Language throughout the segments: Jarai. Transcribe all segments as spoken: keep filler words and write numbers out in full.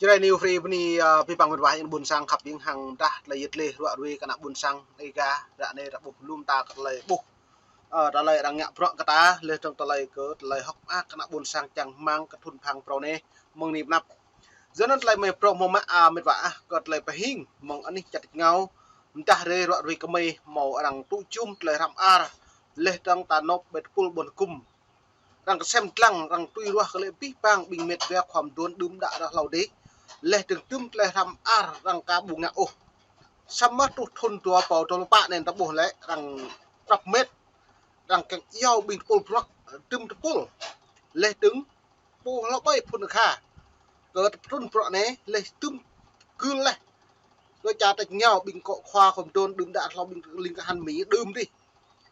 Jrai New Free bơni, ơ, abih bang mĕt wa ayŏng ƀôn sang khăp ƀing hăng dah tơlơi yet lĕ ruă ruê kơ ană ƀôn sang Dega ră anai ră ƀuh lŏm ta kơ tơlơi ƀuh. Ơ, tơlơi arăng ngă bruă kơ ta, lĕ dơ̆ng tơlơi kơ tơlơi hơ̆k mơak kơ ană ƀôn sang čang rơmang kơ thŭn phang phrâo anai mơ̆ng anai pơ anăp. Yua anŭn tơlơi mơi phrâo hmâo mă, ơ, mĕt wa ah, kơ tơlơi pơhing mơ̆ng anih čar tač rơngiao. Mơdah rai ruă ruê kơ mơi hmâo arăng tŭ jum tơlơi hrăm ar, lĕ dơ̆ng ta nŏp ƀơi tơpul ƀôn hơkŭm. Arăng kơsem dlăng, arăng tui ruah kơ lĕ abih bang ƀing mĕt wa khua mơduôn đưm đă ră hlâo dih, lĕ dơ̆ng tŭm tơlơi hrăm ar arăng ka ƀu ngă ôh. Samơ̆ truh thŭn dua rơbâo dua pluh pă anai ta ƀuh lĕ arăng prăp mĕt, arăng kiăng iâu ƀing tơpul bruă tŭm tơpul, lĕ dơ̆ng pô hlâo ƀai phŭn akha kơ tơpul bruă anai, lĕ tŭm gưl lĕ. Kơ čar tač rơngiao ƀing kŏ khua khua mơduôn đưm đă hlâo ƀing ling kơhan Mi đưm dih.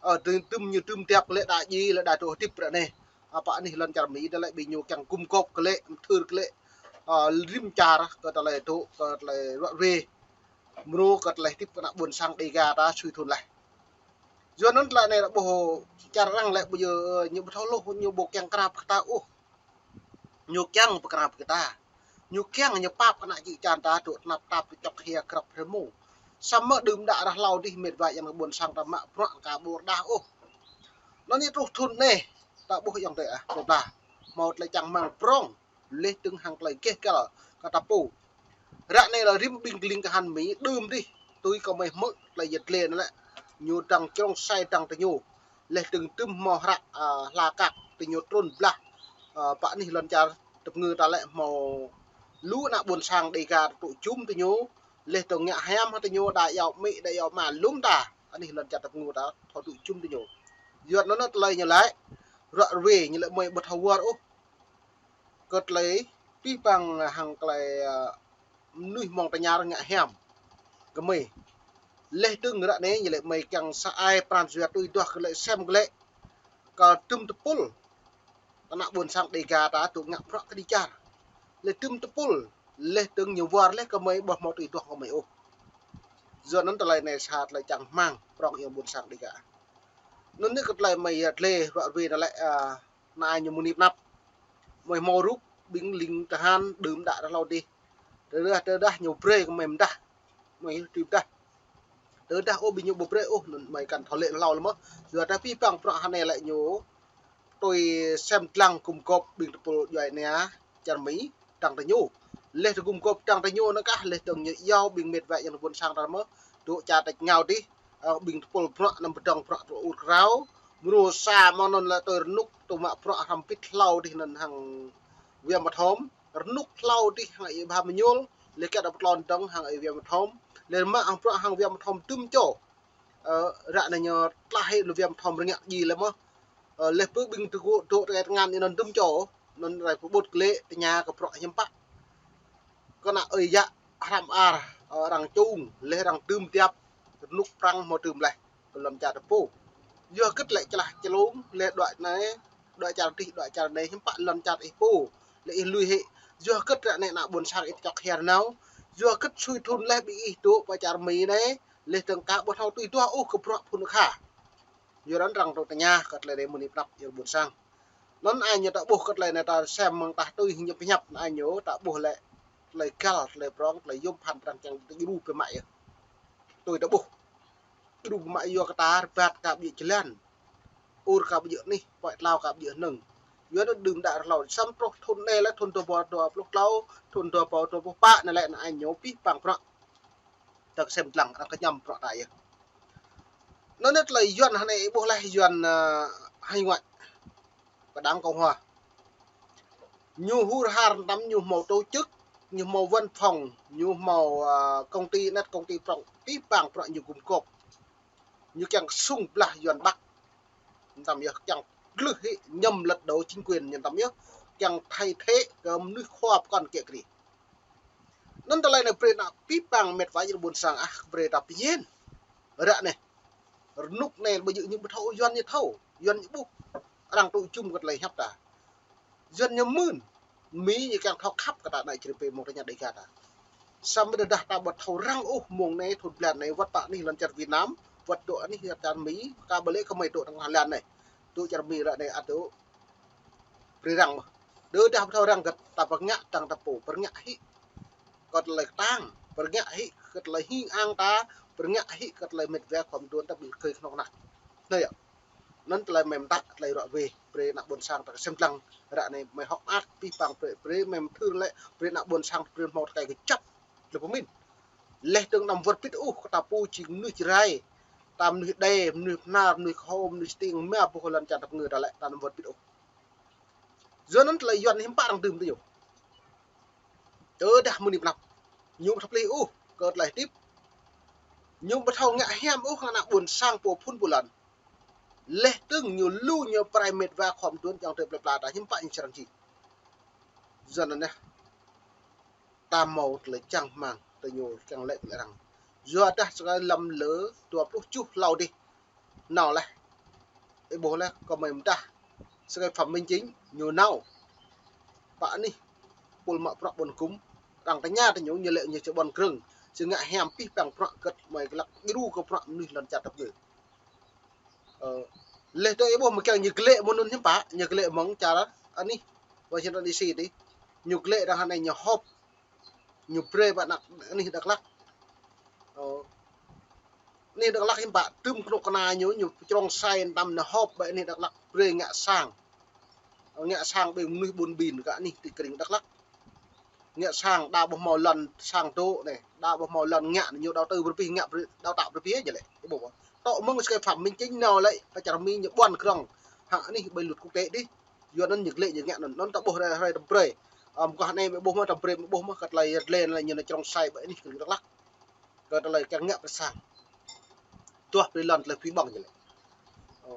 Ơ, tŭm, tŭm ñu tŭm tiap kơ lĕ đa ji lĕ đa dŏ hơdip ră anai. Ơ, pơ anih lŏn čar Mi đa lĕ ƀing ñu kiăng gum gôp kơ lĕ, mơthưr kơ lĕ, ơ, rĭm čar kơ tơlơi dŏ, kơ tơlơi ruă ruê. Mrô kơ tơlơi hơdip kơ ană ƀôn sang Dega ta sui thŭn leh. Yua anŭn tơlơi anai ră ƀuh čar arăng lĕ ƀu djơ̆, ơ, ñu ƀu thâo hluh, ñu ƀu kiăng krăp kơ ta ôh. Ñu kiăng pơkrăp kơ ta. Ñu kiăng ñu pap kơ ană čư̆ čan ta dŏ tơnap tap čŏk hia krăp hrĕ mơ̆. Samơ̆ đưm đă ră hlâo dih mĕt wa ayŏng ƀôn sang ta mă bruă ka ƀu rơđah ôh. Anŭn yơh truh thŭn anai, ta ƀuh ayŏng adơi ah, tơdah hmâo tơlơi čang rơmang prŏng, lĕ dơ̆ng hăng tơlơi gêh găl kơ ta pô. Ră anai lĕ rĭm ƀing ling kơhan Mi đưm dih, tui kơ mơi hmư̆ tơlơi yet lĕ anŭn lĕ, ñu dăng črông sai dăng tơ ñu. Lĕ dơ̆ng tŭm hmâo hră, ơ, hla kăk tơ ñu trŭn blah, ơ, pơ anih lŏn čar tơpơngư ta lĕ hmâo lu ană ƀôn sang Dega tŭ jum tơ ñu, lĕ dơ̆ng ngă hiam hăng tơ ñu đa iâu amĭ, đa iâu ama lŏm ta, anih lŏn čar tơpơngư ta thâo tŭ jum tơ ñu. Yua anŭn tơlơi ñu lĕ, ruă ruê ñu lĕ mơi ƀu thâo wơr ôh. Kơ tơlơi abih bang hăng tơlơi, ơ, mơnuih mơ̆ng tơña ngă hiam kơ mơi. Lĕ dơ̆ng ră anai ñu lĕ mơi kiăng sa ai pran jua tui duah kơ lĕ sem kơ lĕ kơ tŭm tơpul ană ƀôn sang Dega ta dŏ ngă bruă kơđi čar. Lĕ tŭm tơpul, lĕ dơ̆ng ñu wơr lĕ kơ mơi ƀu hmâo tui duah kơ mơi ôh. Yua anŭn tơlơi anai sa tơlơi čang rơmang prŏng ayŏng ƀôn sang Dega. Anŭn yơh kơ tơlơi mơi yet lĕ ruă ruê anŭn lĕ, ơ, anai ñu mơni pơ anăp. Mơi hmâo rup ƀing ling kơhan đưm đă ră hlâo dih. Tơdah, tơdah ñu brơi kơ mơi mơdah. Mơi tui mơdah. Tơdah ôh ƀing ñu ƀu brơi ôh, anŭn mơi kăn thâo lĕ hlâo lĕ mơ̆. Yua dah abih bang bruă hơnai lĕ ñu tui sem dlăng gum gôp ƀing tơpul djuai ania čar Mi dăng tơ ñu. Lĕ tơ gum gôp dăng tơ ñu anŭn kah, lĕ dơ̆ng ñu iâu ƀing mĕt wa ayŏng ƀôn sang ta mơ̆ dŏ čar tač rơngiao dih, ơ, ƀing tơpul bruă anăm pơdơ̆ng bruă tơlơi ur krao. Mrô sa mơ̆ng anŭn lĕ tui rơnŭk tŭ mă bruă hrăm pit hlâo dih anŭn hăng Wiam Bơthom. Rơnŭk hlâo dih hăng ơi Bha Mơñul, lĕ kiăng đa pơtlon dơ̆ng hăng ơi Wiam Bơthom. Lĕ mă hăng bruă hăng Wiam Bơthom tŭm čô. Ơ, ră anai ñu tlaih hĭ lu Wiam Bơthom rơngiă ji lĕ mơ̆. Ơ, lĕ pơ ƀing tơgŭ dŏ tơkai tơngan ñu anŭn tŭm čô. Anŭn rai pơƀut kơ lĕ tơña kơ bruă hiư̆m pă. Kơ ană ơi yă hrăm ar, ơ, arăng čung, lĕ arăng tŭm tiap, rơnŭk prăng hmâo tŭm leh, kơ lŏn čar ta pô. Yua hơgĕt lĕ čơlah čơlông, lĕ đuaĭ anai, đuaĭ čar dih, đuaĭ čar anai, hiư̆m pă lŏn čar ih pô, lĕ ih lui hĭ. Yua hơgĕt ră anai ană ƀôn sang ih čŏk hia rơnao. Yua hơgĕt sui thŭn leh ƀing ih dŏ pơ čar Mi anai, lĕ dơ̆ng ka ƀu thâo tui duah ôh kơ bruă phŭn akha. Yua anŭn arăng dŏ tơña kơ tơlơi anai mơni pơ anăp ayŏng ƀôn sang. Anŭn ai ñu ta ƀuh kơ tơlơi anai ta sem mơ̆ng tah tui hing ñu pơhiăp anai ñu ta ƀuh lĕ tơlơi găl, tơlơi prŏng, tơlơi yôm phăn arăng kiăng tơdjru pơmă yơh. Tui ta ƀuh. Tơdjru pơmă yua kơ ta rơbat ka ƀu djơ̆ jơlan. Ur ka ƀu djơ̆ anih, pơai tlao ka ƀu djơ̆ hơnơ̆ng. Yua anŭn đưm đă ră hlâo. Samơ̆ truh thŭn anai lĕ thŭn dua rơbâo dua pluh klâo, thŭn dua rơbâo dua pluh pă anai lĕ anai ñu abih bang bruă. Ta kơsem dlăng arăng kơñăm bruă ta yơh. Anŭn yơh tơlơi Yuan hơnai ih ƀuh leh Yuan, ơ, hải ngoại. Pơ đảng Cộng hòa. Ñu hur har tăm ñu hmâo tổ chức, ñu hmâo văn phòng, ñu hmâo, ơ, công ty net, công ty prŏng, abih bang bruă ñu gum gôp. Ñu kiăng sung blah Yuan Bắc. Tăm yơh kiăng glưh hĭ nhằm lật đổ chính quyền ñu tăm yơh. Kiăng thay thế kơ mơnuih khua pơkŏn kiă kriê. Anŭn tơlơi anai brơi ană abih bang mĕt wa ayŏng ƀôn sang ah brơi ta pơñen. Ră anai. Rơnŭk anai ƀu djơ̆ ñu ƀu thâo, Yuan ñu thâo, Yuan ñu ƀuh. Arăng tŭ jum kơ tơlơi hiăp ta. Yuan ñu mưn. Mi ñu kiăng thâo khăp kơ ta ană čơrơpê mơ̆ng tơña Dega ta. Samơ̆ tơdah ta ƀu thâo răng ôh mơ̆ng anai thŭn blan anai wơ̆t ta anih lŏn čar Việt Nam, wơ̆t dŏ anih lŏn čar Mi, ka ƀu lĕ kơ mơi dŏ tơngah blan anai. Dŏ čar Mi ră anai ăt dŏ brơi răng mơ̆. Tơdah ƀu thâo răng gĕt ta pơngă dăng ta pô, pơngă hĭ. kơ tơlơi kơtang, pơrngă hĭ kơ tơlơi hing ang ta, pơrngă hĭ kơ tơlơi mĕt wa khua mơduôn ta ƀing gơ̆ kơnuk kơna. Anai yơh. Anŭn tơlơi mĕm ta, tơlơi ruă wĕ, brơi ană ƀôn sang ta kơsem lăng, ră anai mơi hŏk mơak, pih pang brơi, brơi mĕm thưr lĕ, brơi ană ƀôn sang, brơi hmâo tơkai kơjăp, tơlơi pơmĭn. Laih dơ̆ng anăm wơr bĭt ôh, kơ ta pô jing mơnuih Jarai, ta mơnuih Êđê, mơnuih Bahnar, mơnuih Kơho, mơnuih Stiêng, mă boh lŏn čar ta pơngư ta lĕ, ta anăm wơr bĭt ôh. Yua anŭn tơlơi Yuan hiư̆m pă arăng dưm tơ ñu. Tơdah mơ̆ng anai pơ anăp. Ñu ƀu thâo plih ôh, kơ tơlơi hơdip. Ñu ƀu thâo ngă hiam ôh, kơ ană ƀôn sang pô phŭn pô lŏn. Laih dơ̆ng ñu lu ñu pơrai mĕt wa khua mơduôn čang tơ plơi pla ta hiư̆m pă ñu črang či. Yua anŭn yơh. Ta hmâo tơlơi čang rơmang, tơ ñu kiăng lĕ tơlơi arăng. Yua dah sơkai lăm lơ dua pluh tơjuh hlâo dih. Nao laih. Ih ƀuh laih, kơ mơi mơdah. Sơkai Phạm Minh Chính, ñu nao. Pă anih, pul mă bruă ƀôn gum. Arăng tơña tơ ñu, ñu lĕ ñu či ƀuăn krơ̆ng. Či ngă hiam pih pang bruă kơ mơi glăk djru kơ bruă mơnuih lŏn čar ta pơngư. Ơ, laih dơ̆ng ih ƀuh mơ̆ng kiăng ñu glĕ mơ̆ng anŭn hiư̆m pă, ñu glĕ mơ̆ng čar anih, Washington D C dih. Ñu glĕ arăng hơnai ñu họp, ñu brơi ƀă ană anih Dak Lak. Ơ, anih Dak Lak hiư̆m pă, tơm kơnuk kơna ñu, ñu črông sai tam ñu họp ƀă anih Dak Lak brơi ngă sang. Ơ, ngă sang ƀing mơnuih ƀun ƀin kơ anih ti krĭng Dak Lak. Ngă sang đa ƀu hmâo lŏn sang dŏ anai, đa ƀu hmâo lŏn ngă anai, ñu đào tư brơi pih, ngă brơi, đào tạo brơi pih ñu lĕ. Ih ƀuh. Tŏ mơ̆ng sơkai Phạm Minh Chính nao lĕ, pơ čar Mi ñu ƀuăn krơ̆ng. Hăng anih ƀơi luật quốc tế dih. Yua anŭn ñu glĕ ñu ngă anŭn, anŭn ta ƀuh hrơi, hrơi tơm brơi. Ơ, mơguah anai mơi ƀuh mơ̆ tơm brơi mơi ƀuh mơ̆ kơ tơlơi yăt lĕ anai ñu nao črông sai ƀă anih krĭng Dak Lak. Kơ tơlơi kiăng ngă pơ sang. Duah brơi lŏn tơlơi phi ƀơ̆ng ñu lĕ. Ơ.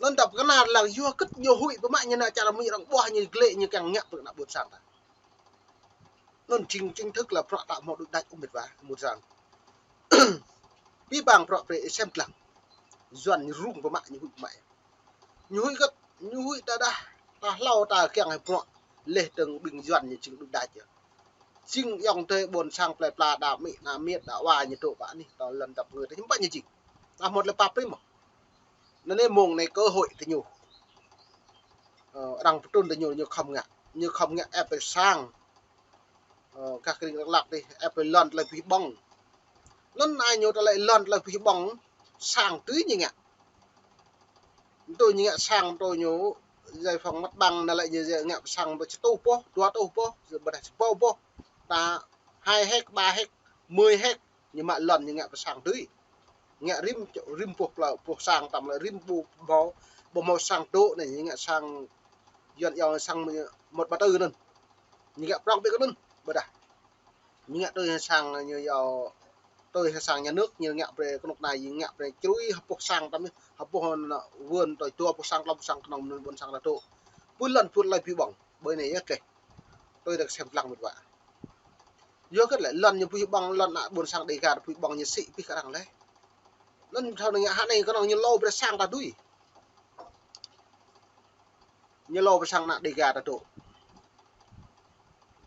Anŭn ta pơkơna lăng yua kơ ñu huĭ pơmă ñu ană čar Mi arăng ƀuah ñu glĕ ñu kiăng ngă pơ ană ƀôn sang ta. Anŭn chính, chính thức là bruă ta hmâo đuaĭ đač ôh mĕt wa, ƀôn sang. Pih pang bruă brơi ih sem lăng. Yuan ñu rŭng pơmă, ñu huĭ pơmă. Ñu huĭ kơ, ñu huĭ tơdah, ta hlâo ta kiăng hĭ bruă, laih dơ̆ng ƀing Yuan ñu jing đuaĭ đač yơh. Jing ayŏng adơi ƀôn sang plơi pla đa amĭ, đa amiêt, đa wa ñu dŏ pơ anih, ta lŏn ta pơngư ta hiư̆m pă ñu jing. Ta hmâo tơlơi pap brơi mơ̆. Anŭn anai mông anai cơ hội tơ ñu. Ơ, arăng pơtrŭn tơ ñu, ñu khŏm ngă. Ñu khŏm ngă ĕp brơi sang. Ơ, gah krĭng Dak Lak dih, ĕp brơi lŏn tơlơi phi ƀơ̆ng. Anŭn ai ñu tơlơi lŏn tơlơi phi ƀơ̆ng, sang tui ñu ngă. Tui ñu ngă sang tui ñu, giải phóng mặt bằng anai lĕ ñu ngă sang ƀơi sa rơtuh boh, dua rơtuh boh, ƀôdah sa rơbâo boh. Ta hai héc, ba héc, mười héc. Ñu mă lŏn ñu ngă pơ sang tui. Ngă rĭm, rĭm boh pla-, boh sang tam lĕ rĭm ƀu hmâo, ƀu hmâo sang dŏ anai, ñu ngă sang Yuan yua sang một ba tư anŭn. Ñu ngă prŏng ƀiă kơ anŭn, ƀôdah. Ñu ngă tui sang ñu yua, tui sang nhà nước, ñu ngă brơi kơnuk kơna, ñu ngă brơi črui hơpuh sang tam, hơpuh anŭn vườn tui dua puh sang, klâo puh sang kơnơ̆ng anŭn ƀôn sang ta dŏ. Ƀu lŏn ƀu tơlơi phi ƀơ̆ng, ƀơi anai yơh kơ. Tui ta kơsem lăng mĕt wa. Yua kơ lĕ lŏn ñu phi ƀơ̆ng, lŏn ană ƀôn sang Dega phi ƀơ̆ng ñu sĭ pih kơ arăng lĕ. Anŭn thâo anai ngă hă anai kơnơ̆ng ñu lâo brơi sang ta tui. Ñu lâo brơi sang ană Dega ta dŏ.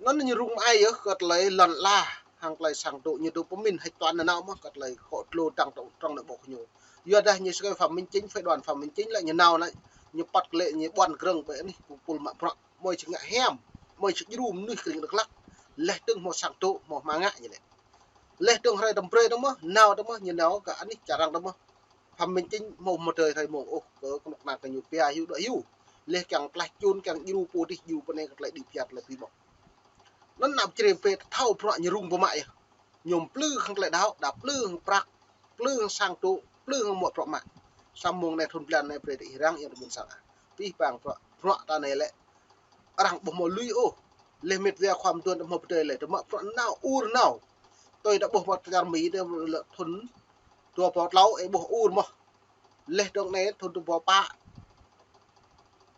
Anŭn ñu rŭng ai yơh kơ tơlơi lŏn ala, hăng tơlơi sang dŏ ñu dŏ pơmĭn hĕč tuan nanao mơ̆ kơ tơlơi kŏ tlô dăng trong, trong anai ƀô̆ ñu. Yua dah ñu sơkai Phạm Minh Chính, phái đoàn Phạm Minh Chính lĕ ñu nao anai, ñu păt kơ lĕ ñu ƀuăn krơ̆ng ƀơi anih pul mă bruă. Mơi či ngă hiam, mơi či djru mơnuih krĭng Dak Lak. Laih dơ̆ng hmâo sang dŏ, hmâo hmua ngă ñu lĕ. Laih dơ̆ng hrơi tơm brơi dơ̆ng mơ̆, nao dơ̆ng mơ̆, ñu nao kơ anih čar arăng dơ̆ng mơ̆. Phạm Minh Chính hmâo mơ̆ tơi hrơi mông ôh, kơ kơnuk kơna kơ ñu pia hyu đuaĭ hyu. Laih kiăng tlaih čun, kiăng djru pô dih, djru pơ anai kơ tơlơi đĭ pia tơlơi phi ƀơ̆ng. Anŭn anăp črê pê thâo bruă ñu rŭng pơmă yơh. Ñu plư hăng tơlơi đaŏ, đa plư hăng prăk, plư hăng sang dŏ, plư hăng mă bruă mă. Samơ̆ mông anai thun blan anai brơi tơ ih răng yơh ƀôn sang ah. Pih pang bruă, bruă ta anai lĕ. Arăng ƀu hmâo lui ôh. Laih mĕt wa khua mơduôn ta hmâo pơdơi lĕ, ta mă bruă nao, ur nao. Tui ta ƀuh mă čar Mi ta lĕ thun dua rơbâo klâo, ih ƀuh ur mơ̆. Laih dơ̆ng anai thun dua rơbâo pă.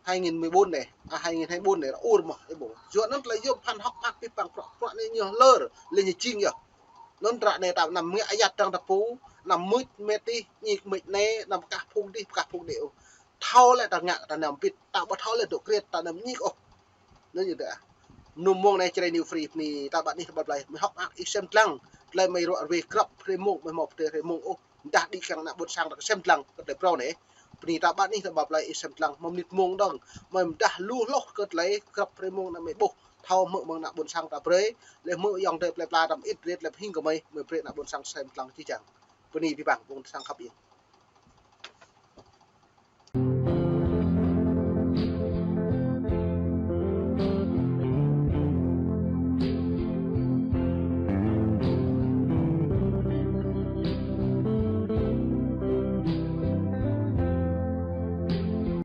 Hai nghìn mười bốn anai, à, hai nghìn hai mươi bốn anai, ur mơ̆, ih ƀuh. Yua anŭn tơlơi yôm phăn hŏk mơak pih pang bruă, bruă anai ñu lơr, laih ñu jing yơh. Anŭn ră anai ta anăm ngă ayăt dăng ta pô, anăm mưč mĕt dih, ñik mĕt anai, anăm pơkah phung dih, pơkah phung dih ôh. Thâo lĕ ta ngă, ta anăm bĭt, ta ƀu thâo lĕ dŏ kriêt, ta anăm ñik ôh. Anŭn yơh dah. Mơnum mông anai črê New Free bơni, ta ƀă anih ta ƀă plơi, mơi hŏk mơak ih sem lăng, tơlơi mơi ruă wĕ grăp hrơi mông, mơi hmâo pơdơi hrơi mông ôh. Dah đĭ kiăng ană ƀôn sang ta kơsem lăng kơ tơlơi phrâo anai. Bơni ta ƀă anih ta ƀă plơi ih sem lăng, mơ̆ng mơnit mông dơ̆ng. Mơi mơdah lu hloh kơ tơlơi grăp hrơi mông anŭn mơi ƀuh. thâo hmư̆ mơ̆ng ană ƀôn sang ta brơi, lĕ hmư̆ ayŏng adơi plơi pla tăm it rit lĕ hing kơ mơi, mơi brơi ană ƀôn sang sem tlang či čang. Bơni abih bang ƀôn sang khăp ing.